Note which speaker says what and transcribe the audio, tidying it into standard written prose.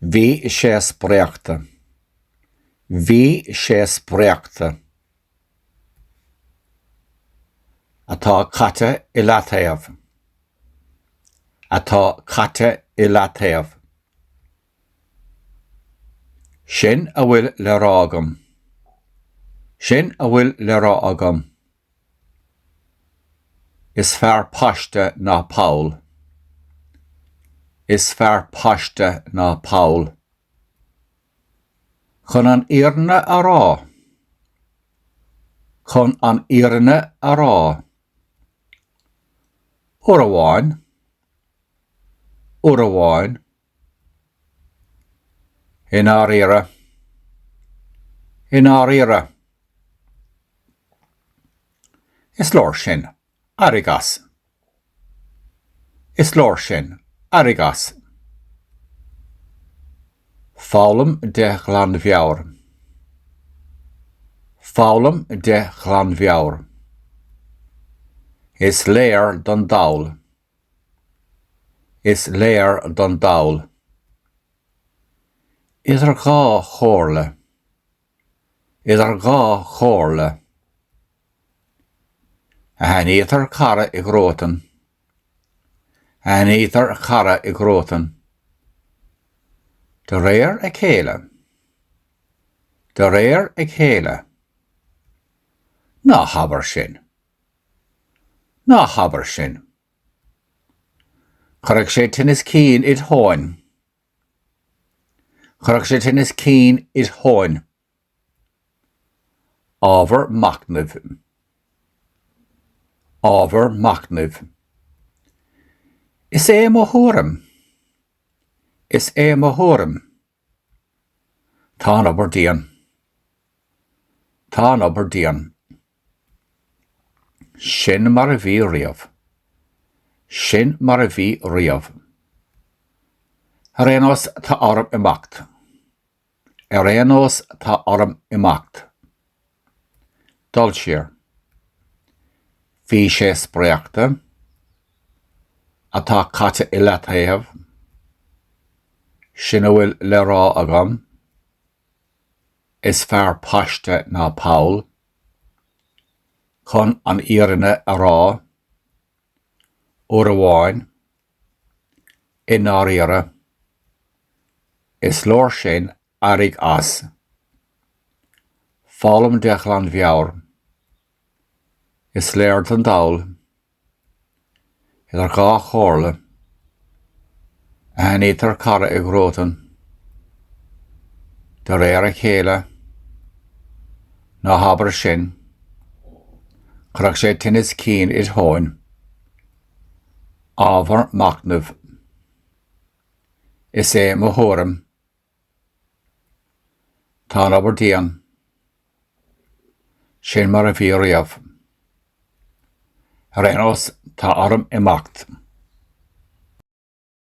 Speaker 1: Bhí sé spréachta. Bhí sé spréachta. Atá caite i leataobh. Atá caite i leataobh. Sin a bhfuil le rá agam. Sin a bhfuil le rá agam. Is fearr paiste ná poll. Is fearr paiste ná poll. Chun an fhírinne a rá. Chun an fhírinne a rá. Uair amháin. Uair amháin. I ndáiríre. I ndáiríre. Is leor sin. Éirigh as. Is leor sin. Éirigh as. Foghlaim de ghlanmheabhair. Foghlaim de ghlanmheabhair. Is léir don dall. Is léir don dall. Idir dhá chomhairle. Idir dhá chomhairle. Aithnítear cara i gcruatan. Aithnítear cara i gcruatan. De réir a chéile. De réir a chéile. Ná habair sin. Ná habair sin. Chuirfeadh sé tinneas cinn id thóin. Chuirfeadh sé tinneas cinn id thóin. Ábhar machnaimh. Ábhar machnaimh. Is é mo thuairim. Is é mo thuairim. Tá an obair dian. Tá an obair dian. Sin mar a bhí riamh. Sin mar a bhí riamh. Ar aon nós, tá orm imeacht. Ar aon nós, tá orm imeacht. Dul siar. Bhí sé spréachta. Atá caite i leataobh. Sin a bhfuil le rá agam. Is fearr paiste ná poll. Chun an fhírinne a rá. Uair amháin. I ndáiríre. Is leor sin, éirigh as. Foghlaim de ghlanmheabhair. Is léir don dall. Idir dhá chomhairle. Aithnítear cara i gcruatan. De réir a chéile. Ná habair sin. Chuirfeadh sé tinneas cinn id thóin. Ábhar machnaimh. Is é mo thuairim. Tá an obair dian. Sin mar a bhí riamh. Ar aon nós, tá orm imeacht.